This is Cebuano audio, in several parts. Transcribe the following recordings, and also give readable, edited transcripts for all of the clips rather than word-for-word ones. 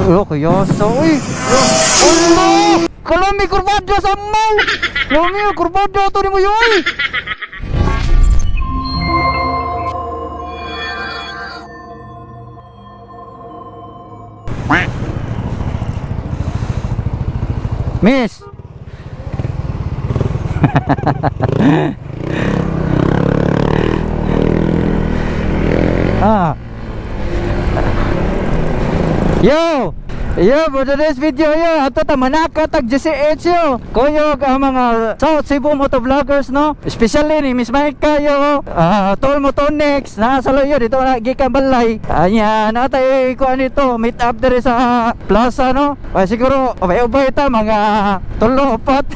Oh, kuyoso. Uy! Ulo! Kalami kurbado sa amaw! Lami, kurbado to ni mo yoy! Miss! Ah. Yo! Yo, for today's video yo, ato ta manaka tag GCH yo. Kuyog ang mga South Cebu motovloggers, no. Especially ni Miss Maika yo, ah, Tol Motonex, nasa loyo dito na gikan balay. Anya, natay kuan dito, meet up diri sa plaza, no. Pa siguro ubay-ubay ta mga tulo upat.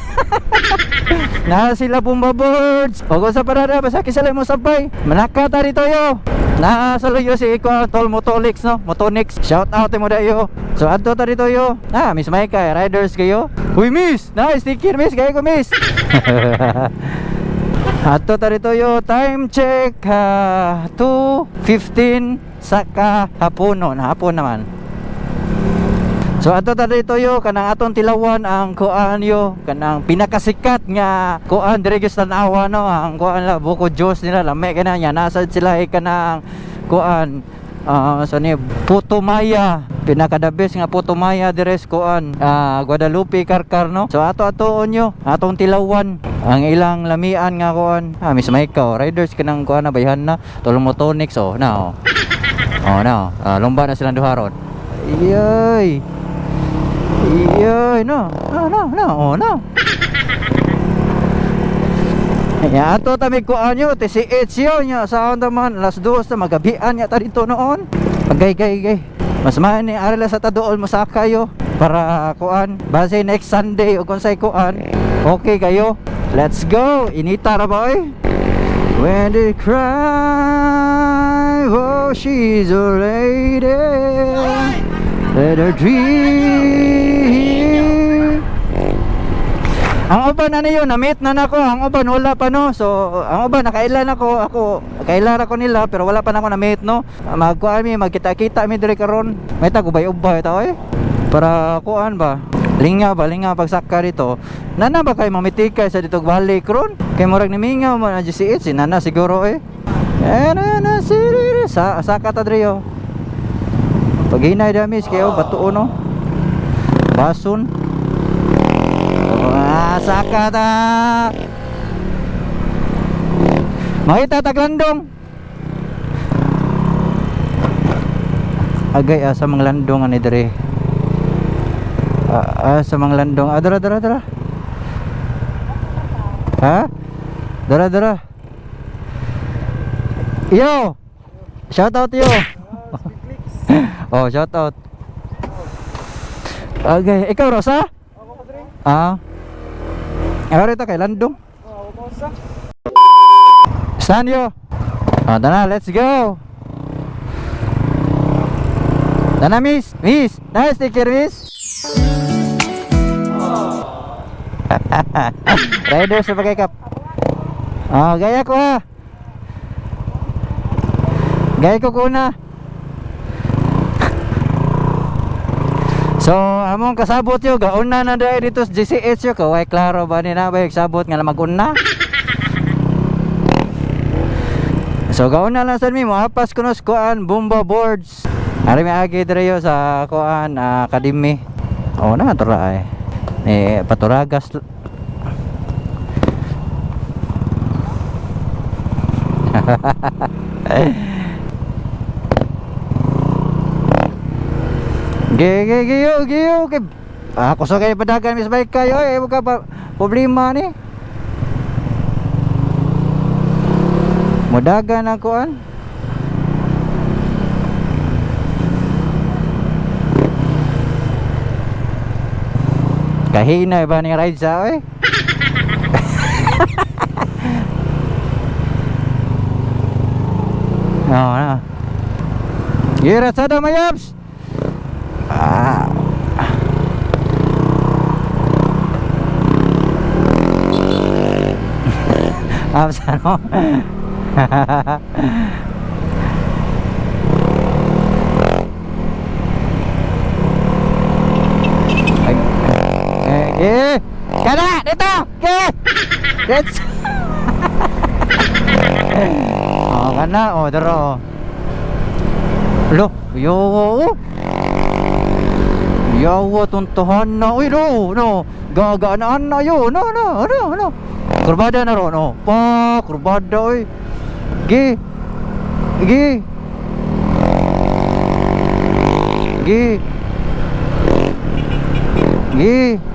Na sila Bomba Birds. O kung sa parada basta kisala mo sabay. Manaka ta dito yo. Nasa luyo si ko Tol Motolix, no. Motonix. Shout out mo dayo. So adto ta dito yo. Ah, Miss Maika, riders kayo. Uy, miss. Nice sticker, miss. Kayo ko, miss. Adto ta dito yo. Time check, 2:15 sa kahaponon. Hapon naman. So ato ta dito yo, kanang atong tilawan ang kuan yo, kanang pinakasikat nga kuan diri gyud sa Tanawa, no, ang kuan la buko juice nila lami kana nya, nasa sila eh, kanang kuan sa ni Puto Maya, pinaka the best nga Puto Maya diri sa kuan Guadalupe Karkar, no. So ato atoon yo, atong tilawan ang ilang lamian nga kuan. Ah, Miss Maika, riders kanang kuan na bayhan na tulong Motonix, oh na oh. Oh na, oh. Lomba na silang duha ron. Yoy. Iyoy, no. No, no, no. Oh, no. Ya, ato ta kuan yo, TCH yo nya sa man alas 2 na magabian ya ta dito noon. Pagay gay gay. Mas man ni ari sa taduol mo kayo para kuan base next Sunday o kung say kuan. Okay kayo. Let's go. Inita ra ba oy? When they cry, oh, she's a lady. Let her dream. Ang uban na niyo, na-meet na nako. Ang uban wala pa, no. So, ang uban nakailan ako, ako kailan ako nila pero wala pa nako na-meet, no. Magkuan mi, magkita-kita mi diri karon. May tag ubay-ubay ta oy. Para kuan ba? Linga ba, linga pagsaka dito. Nana ba kay mamitikay sa dito balik ron? Kay murag nimingaw man ang GCH, si nana siguro eh. Eh na na si sa saka ta diri oh. Paghinay damis kayo batuon, no. Bason. Ah, saka ta. Makita taglandong. Agay sa mga landong ani diri. Sa mga landong. Ah, dara dara dara. Ha? Dara dara. Yo. Shout out yo. Oh, shout out. Okay, ikaw Rosa? Ah. Awari ta kay landong. Saan yo? Oh, tara, let's go. Tana, miss. Miss, nice take care, miss. Rider sa bagay kap. Oh, gaya ko ha. Gaya ko kuna. So, among kasabot yo, gauna na dahil dito sa GCH yo, kaway klaro ba ni na ba sabot nga na maguna? So, gauna lang sa mi, moapas kuno sa kuan Bomba Boards. Ari may agi dire yo sa kuan academy. Oh na tura ay. Eh paturagas. Ge ge ge yo ge yo ke. Ah, kusog kayo padagan Miss Bike kayo eh, wag ka pa problema ni. Mudagan ang kuan. Kahina ba ni ride sa oy? Oh, na. Gira sada mayaps. Ah. Abs ano? Dito! Okay! Let's. Oh, kana oh, daro. Lo, yo. Yawa tuntuhan na. Uy, no, no. Gaganaan na yo. No, no, no, no. Kurbada na ron, oh. Pa, kurbada, uy. Gi. Gi. Gi. Gi.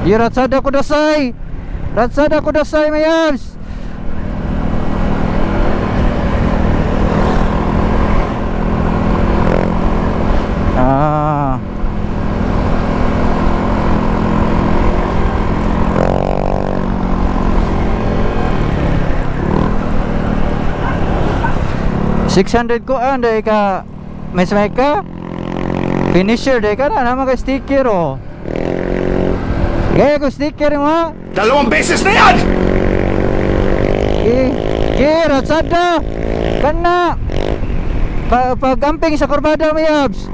Di ratsada ko dasay. Ratsada ko dasay, mayabs. Ah. 600 ko ah, dahil ka may ka finisher dahil ka na naman ka sticker oh. Gaya ko sticker mo ha. 2 beses na yan! Eh, eh, ratsada. Kana. Pag-amping sa kurbada mayabs.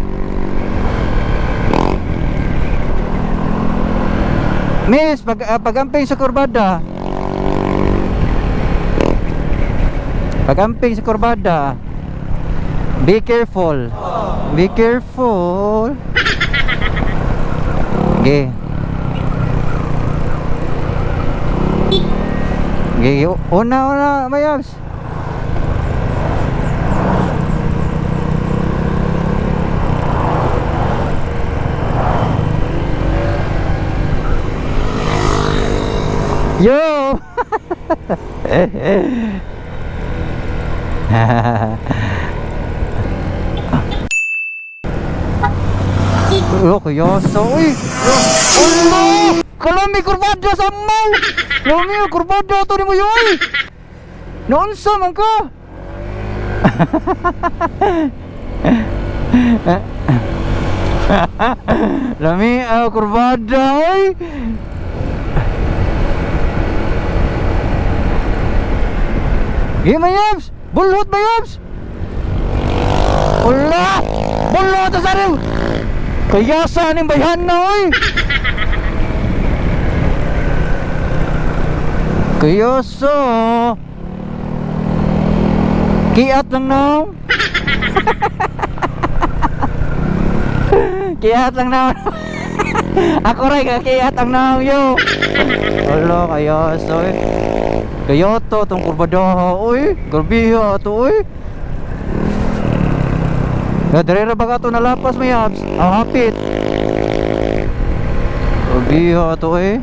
Miss, pag-amping sa kurbada. Pag-amping sa kurbada. Be careful. Be careful. Okay. Okay, una, una, mayabs. Yo! Lo, kuyoso. Uy! Ulo! Kalami kurbada sa amaw! Lami, kurbada to ni mo yoy! Naunsa man ka? Lami, kurbada, oy! Gi mayabs! Bulhot mayabs! Ula! Bulhot sa saril! Kaya saan yung bayan na, oy! Kaya sa... Kiat lang now. Kiat lang now. Ako rin, kiat ang now, yo. Hala, kaya sa... Kaya to, itong kurbadaha, oy. Grabiha to, oy. Ya, dire ra ba ka to nalapas mayabs? Ang hapit. Grabiha to, eh.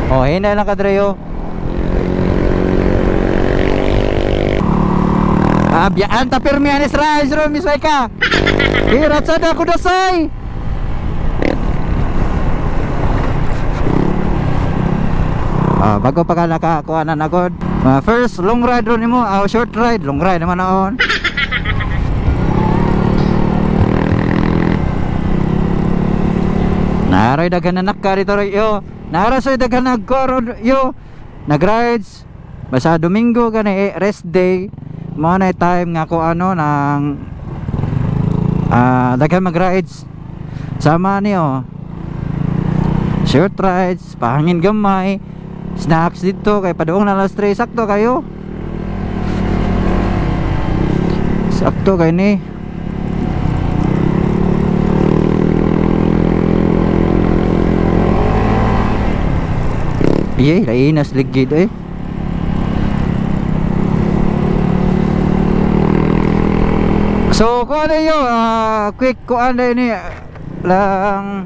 Oh, hinay lang ka Dreo. Ah, biyaan ta pirmi anis ra, isro misay ka. Eh, ratsada ko dasay. Ah, bago pa ka nakakuha na nagod. Ah, first long ride ron nimo, ah, short ride, long ride naman naon. Naroy daghan na nakka dito roy yo. Naroy daghan nagko yo. Nagrides basta Domingo gani eh, rest day. Mo na time nga ko ano nang daghan magrides. Sama niyo. Short rides, pahangin gamay, snacks dito kay paduong na alas 3 sakto kayo. Sakto kay ni. Iye, lainas ligid eh. So, kung ano yun, quick kung ano ini lang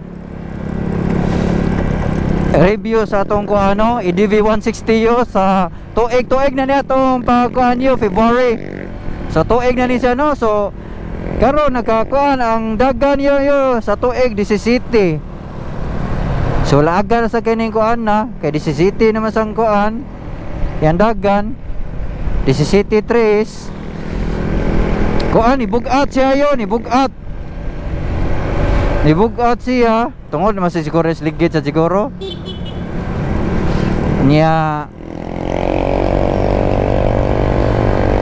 review sa atong kung ano, EDV 160 yo sa tuig tuig na niya atong pagkuhan yo February. So tuig na ni siya no. So karon nagkakuan ang dagan yo yo sa tuig 17. So laagan na sa kining kuan na kay 17 naman sang kuan. Yan dagan 17 tres. Kuan ibugat siya yo, ibugat. Ibugat siya. Tungod naman sa siguro ligid sa siguro. Niya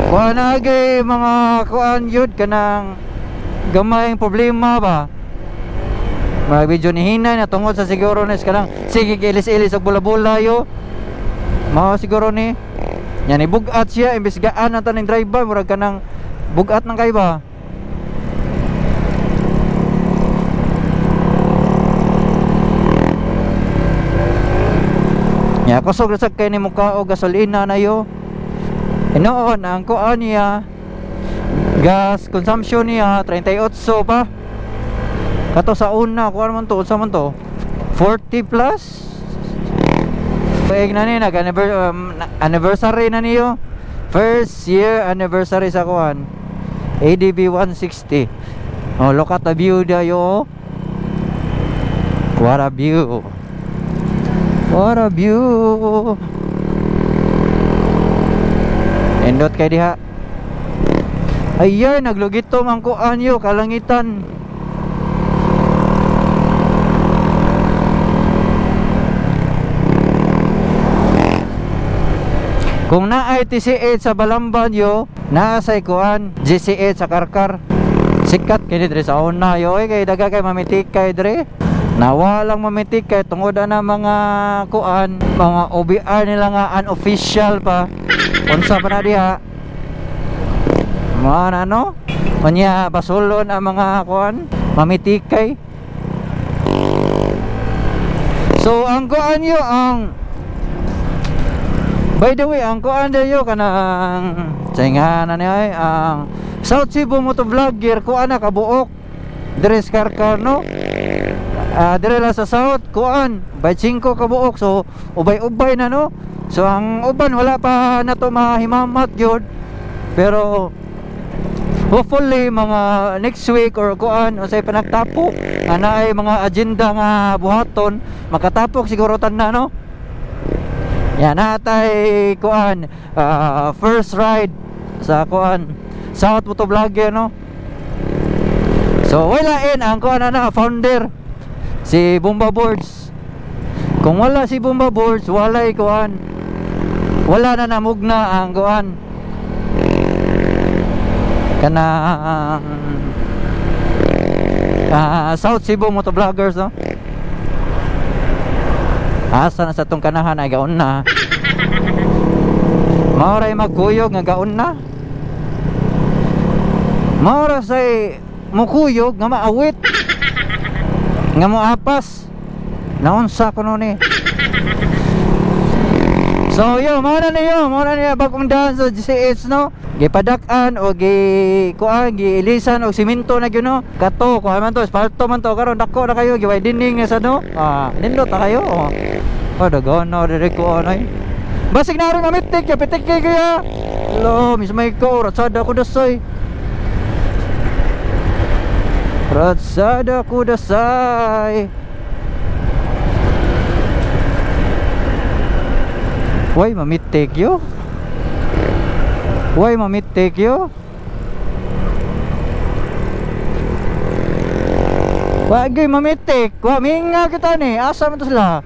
kuan agi mga kuan yun kanang Gamay ang problema ba. Mga video ni hinay na tungod sa siguro ni kanang sige ilis-ilis og bula-bula yo. Mao siguro ni. Yan bugat siya imbes gaan na taning driver murag kanang bugat nang kay ba. Ya kusog ra sad kay ni muka og gasolina na yo. Noon ang kuan niya gas consumption niya 38 pa. Kato sa una kuan man to, unsa man to? 40 plus. Paig na ni nag anniversary na niyo. First year anniversary sa kuan. ADB 160. Oh, look at the view dayo. What a view. What a view. Endot kay diha. Ayan, naglugito man ko anyo kalangitan. Kung naay TC8 sa Balamban yo, naa sa kuan GC8 sa Karkar. Sikat kini diri sa una yo, oy, kay daga kay mamitik kay diri. Nawalang mamitik kay tungod ana mga kuan, mga OBR nila nga unofficial pa. Unsa pa na diha? Mga ano? Unya basulon ang mga kuan, mamitikay. So ang kuan yo ang By the way, ang kuan dayo kanang tsinga na niya ay ang South Cebu Motovlogger kuan na kabuok diri sa Karkar no. Ah, dire lang sa South kuan by 5 kabuok, so ubay-ubay na no. So ang uban wala pa na to mahimamat gyud. Pero hopefully mga next week or kuan unsay panagtapok ana ay mga agenda nga buhaton makatapok siguro tanan no. Yan natay kuan first ride sa kuan South Motovlogger no. So wala in ang kuan na founder si Bomba Boards. Kung wala si Bomba Boards, walay kuan. Wala na namugna ang kuan. Kanang South Cebu Motovloggers no. Asa na sa tong kanahan ay gaon na. Maoray magkuyog nga gaon na. Maora say mukuyog nga maawit. Nga moapas. Naunsa ko ni. So yo, mao na niyo, mao na niya bagong daan sa GCH no. Gipadak-an o gi kuan giilisan og simento na gyud no. Kato kuan man to, asfalto man to karon dako na kayo gi-widening na sa no. Ah, nindot na kayo. Oh, oh dagon na diri ko anay. Basig na rin mamitik ya pitik kay kaya. Lo, mismay ko ratsada ko dasay. Ratsada ko dasay. Why mamitik yo? Why mamitik yo? Wagay mamitik. Wa minga kita ni. Asa man to sila?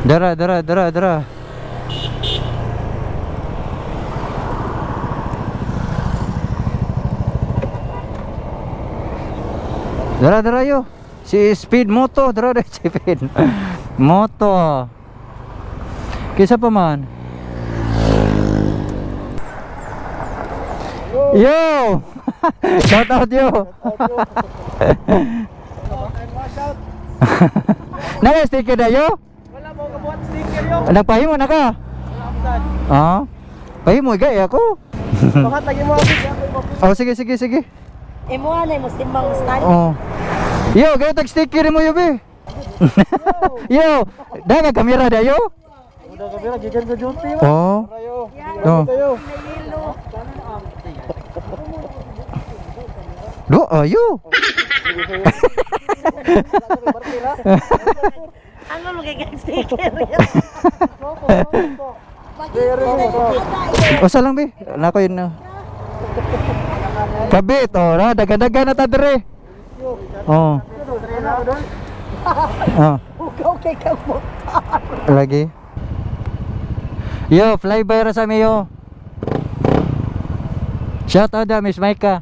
Dara, dara, dara, dara. Dara, dara yo. Si Speed Moto, dara dara si Speed Moto. Kisa pa man. Yo! Shout out yo. Naka sticker na yo? Wala mo kabuhat sticker yo. Nagpahimo na ka? Wala mo sad. Ah. Pahimo gay ako. Baka lagi mo ako ako mapus. Oh, sige sige sige. Imo na mo simbang stan. Oh. Yo, gay tag sticker mo yo be. Yo, daga kamera da yo. Udah kamera gikan sa duty man. Oh. Rayo. Oh. Tayo. Do ayo. Ano magiging sticker? Usa lang be. Nako yun na. Kabit oh, na daga-daga na ta dire. Oh. Oh, Hugaw kay kang motor. Lagi. Yo, flyby ra sa mi yo. Shout out da Miss Maika.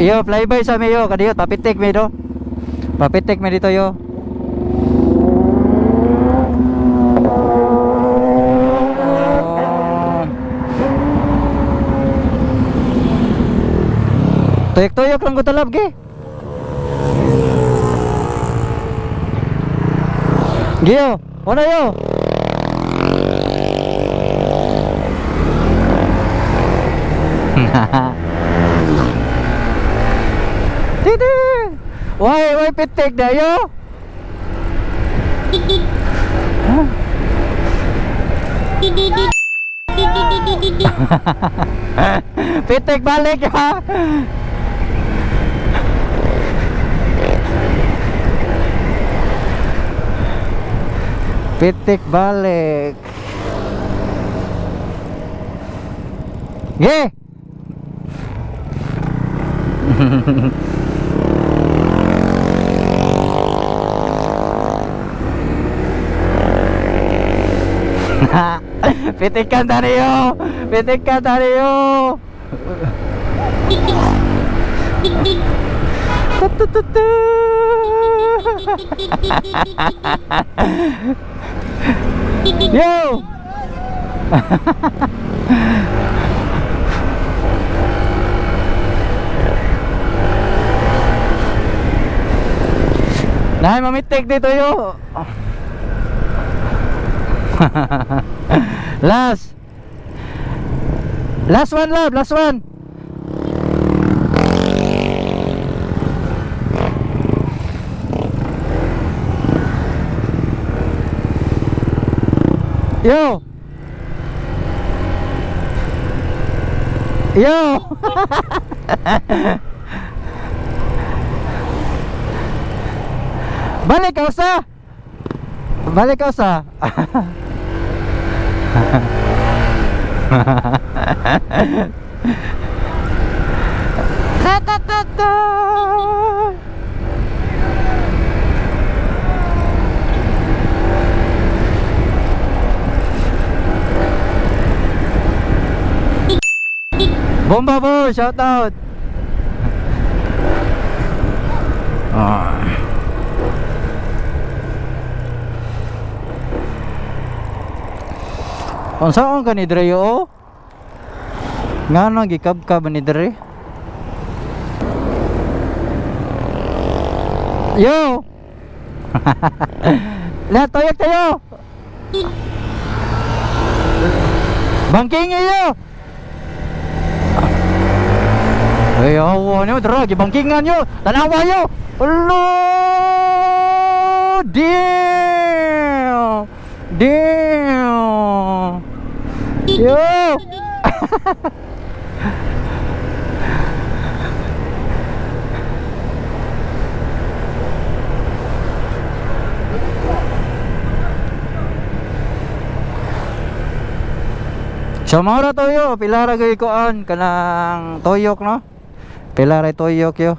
Yo, flyby sa mi yo, kadiyo papitik mi do. Papitik mi dito yo. Tuyok-tuyok lang ko talab ge. Giyo, wala yo. Titi. Why, why pitik na yo? Pitik balik ha. Pitik balik. Ge. Pitik ka tayo. Pitik ka tayo. Tu-tu-tu-tu. Yo! Nay, mamitik dito yo. Last. Last one, love. Last one. Yo. Yo. Balik ka usa. Balik ka usa. Ta ta ta ta. Bomba po, shout out. Ah. Unsaon ka ni Dre yo? Ngano gikabkab ni Dre? Yo. Lahat toyok tayo. Bangking iyo. Ay, awa niyo, dra, gibangkingan yo. Tanawa yo. Ulo! Damn! Damn! Yo! So mao ra toyo, pila ra gyud kuan kanang toyok no? Pila ra toyok yo.